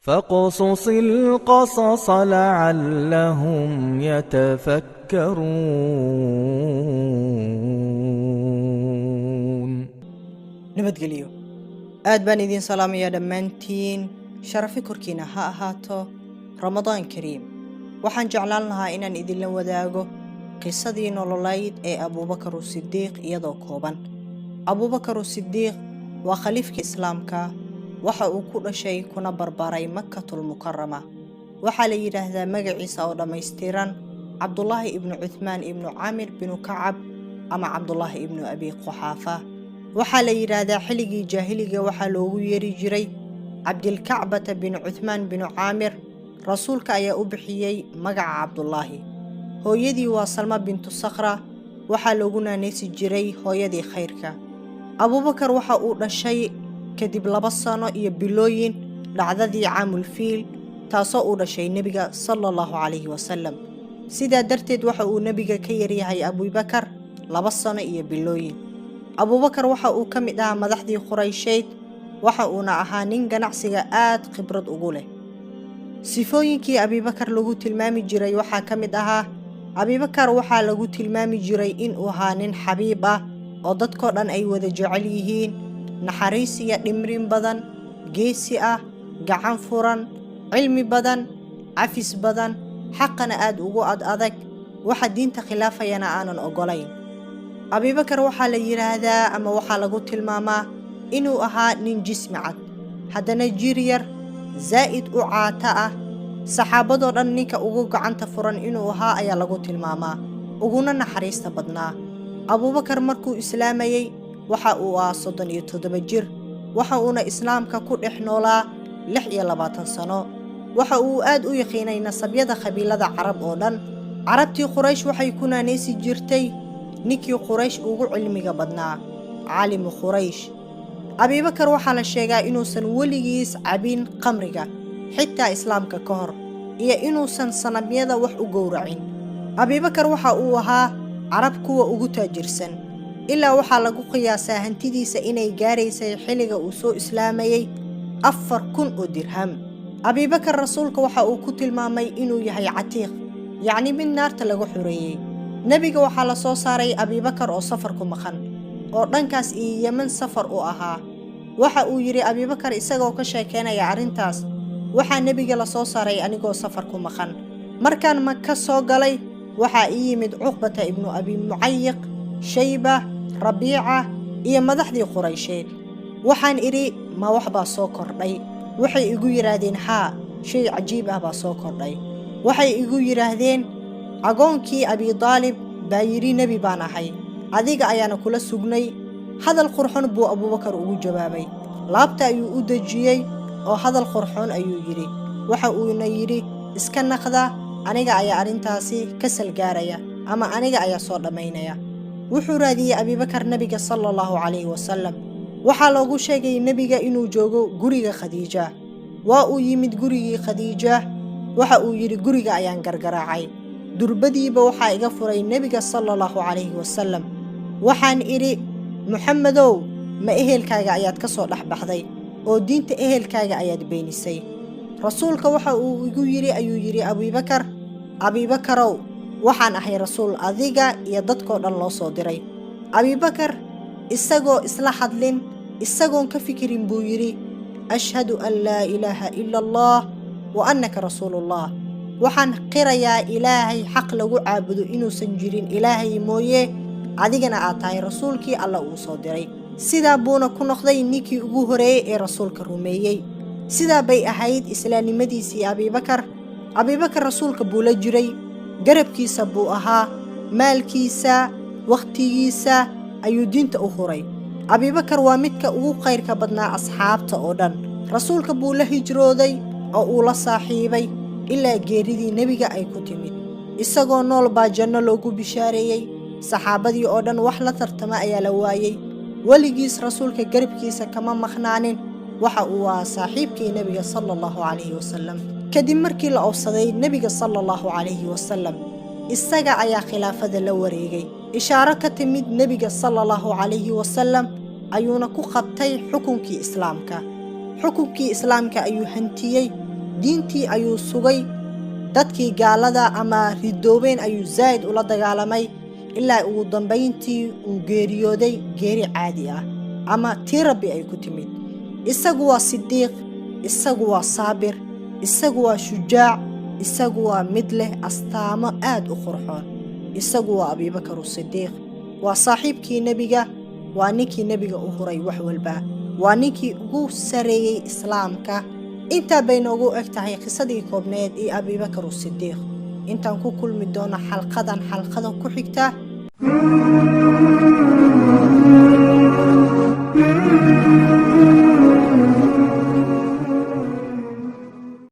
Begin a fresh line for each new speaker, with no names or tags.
فاقصص القصص لعلهم يتفكرون.
Nabadgelyo, aad baan idiin salaamayaa dhammaantiin. Sharafi korkiina ha ahaato. Ramadaan kariim. Waxaan jeclaan lahaa inaan idinla wadaago qisadii nololeyd ee Abuubakar Sidiiq iyadoo kooban. Abuubakar Sidiiq waa khaliifka Islaamka. Waxa uu ku dhashay kuna barbaray Makatul Mukarama. Waxaa la yidhaahdaa magaciisa oo dhammaystiran Cabdulaahi ibnu Cuthmaan ibnu Caamir binu Kacab ama Cabdulaahi ibnu Abi Quxaafa. Waxaa la yidhaahdaa xilligii jaahiliga waxaa loogu yeeri jiray Cabdilkacbata binu Cuthmaan binu Caamir. Rasuulka ayaa u bixiyey magaca Cabdulaahi. Hooyadii waa Salma bintu Sakhra. Waxaa loogu naanaysi jiray hooyadii khayrka. Abuubakar waxa uu dhashay kadib 2 sano iyo bilooyin dhacdadii Caamulfiil, taasoo uu dhashay nebiga sala Allahu calayhi wasalam. Sidaa darteed waxa uu nebiga ka yaryahay Abuubakar 2 sano iyo bilooyin. Abuubakar waxa uu ka mid ahaa madaxdii Quraysheed, waxa uuna ahaa nin ganacsiga aad khibrad ugu leh. Sifooyinkii Abiibakar lagu tilmaami jiray waxaa ka mid ahaa: Abiibakar waxaa lagu tilmaami jiray inuu ahaa nin xabiib ah oo dadkoo dhan ay wada jecel yihiin, naxariis iyo dhimrin badan, geesi ah, gacan furan, cilmi badan, cafis badan, xaqana aad ugu ad adag, waxa diinta khilaafayana aanan oggolayn. Abiibakar waxaa la yidhaahdaa ama waxaa lagu tilmaamaa inuu ahaa nin jismi cad, haddana jir yar, zaa'id u caata ah. Saxaabadoo dhan ninka ugu gacanta furan inuu ahaa ayaa lagu tilmaamaa, uguna naxariista badnaa. Abuubakar markuu islaamayey waxa uu ahaa 37 jir, waxa uuna islaamka ku dhex noolaa 26 sano. Waxa uu aad u yaqiinay nasabyada qabiilada Carab oo dhan. Carabtii Quraysh waxay ku naanaysi jirtay ninkii Quraysh ugu cilmiga badnaa, caalimu Quraysh. Abiibakar waxaa la sheegaa inuusan weligiis cabin qamriga, xitaa islaamka ka hor, iyo inuusan sanamyada wax u gowracin. Abiibakar waxa uu ahaa Carab kuwa ugu taajirsan, ilaa waxaa lagu qiyaasaa hantidiisa inay gaaraysay xilliga uu soo islaamayey 4000 oo dirham. Abiibakar rasuulka waxa uu ku tilmaamay inuu yahay catiiq, yacni mid naarta laga xoreeyey. Nebiga waxaa la soo saaray Abiibakar oo safar ku maqan, oo dhankaas iyo Yemen safar u ahaa. Waxa uu yidhi Abiibakar isagoo ka sheekeynaya arrintaas: "Waxaa nebiga la soo saaray anigoo safar ku maqan. Markaan Maka soo galay, waxaa ii yimid Cuqbata ibnu Abi Mucayiq, Shayba, Rabiica iyo madaxdii Quraysheed. Waxaan idhi, 'Ma wax baa soo kordhay?' Waxay igu yidhaahdeen, 'Haa, shay cajiib ah baa soo kordhay.' Waxay igu yidhaahdeen, 'Agoonkii Abidaalib baa yidhi, nebi baan ahay, adiga ayaana kula sugnay.' Hadal qurxon buu Abuubakar ugu jawaabay. Laabta ayuu u dejiyey oo hadal qurxoon ayuu yidhi. Waxa uuna yidhi, 'Iska naqda, aniga ayaa arrintaasi ka salgaaraya ama aniga ayaa soo dhammaynaya.' Wuxuu raadiyey Abiibakar nebiga sala Allahu calayhi wasalam. Waxaa loogu sheegay nebiga inuu joogo guriga Khadiija. Waa uu yimid gurigii Khadiija. Waxa uu yidhi, 'Guriga ayaan gargaraacay. Durbadiiba waxaa iga furay nebiga sala Allahu calayhi wasalam. Waxaan idhi, Muxamedow, ma ehelkaaga ayaad ka soo dhex baxday oo diinta ehelkaaga ayaad beenisay?' Rasuulka waxa uu igu yidhi," ayuu yidhi Abiibakar, "Abiibakarow, waxaan ahay rasuul adiga iyo dadkoo dhan loo soo diray." Abiibakar isagoo isla hadlin, isagoon ka fikirin buu yidhi, 'Ashhadu an laa ilaaha ila Allah wa annaka rasuulullah. Waxaan qirayaa Ilaahay xaq lagu caabudo inuusan jirin Ilaahay mooye, adigana aad tahay rasuulkii Alla uu soo diray." Sidaa buuna ku noqday ninkii ugu horeeyey ee rasuulka rumeeyey. Sidaa bay ahayd islaamnimadiisii Abiibakar. Abiibakar rasuulka buu la jiray, garabkiisa buu ahaa, maalkiisa, wakhtigiisa ayuu diinta u huray. Abiibakar waa midka ugu khayrka badnaa asxaabta oo dhan. Rasuulka buu la hijrooday oo uu la saaxiibay ilaa geeridii nebiga ay ku timid. Isagoo nool baa janno loogu bishaareeyey. Saxaabadii oo dhan wax la tartama ayaa la waayey. Weligiis rasuulka garabkiisa kama maqnaanin. Waxa uu ahaa saaxiibkii nebiga sala Allahu calayhi wasalam. Kadib markii la oofsaday nebiga sala Allahu calayhi wasalam, isaga ayaa khilaafada la wareegay. Ishaaro ka timid nebiga sala Allahu calayhi wasalam ayuuna ku qabtay xukunkii islaamka. Xukunkii islaamka ayuu hantiyey. Diintii ayuu sugay. Dadkii gaalada ama ridoobeen ayuu zaa'id ula dagaalamay, ilaa ugu dambayntii uu geeriyooday geeri caadi ah ama tii Rabbi ay ku timid. Isagu waa sidiiq, isagu waa saabir, isagu waa shujaac, isagu waa mid leh astaamo aad u qurxoon. Isagu waa Abiibakar Sidiiq, waa saaxiibkii Nebiga, waa ninkii Nebiga u huray wax walba, waa ninkii ugu sareeyey Islaamka. Intaa bay noogu eg tahay qisadii koobneed ee Abiibakar Sidiiq. Intaan ku kulmi doono xalqadan xalqada ku xigta.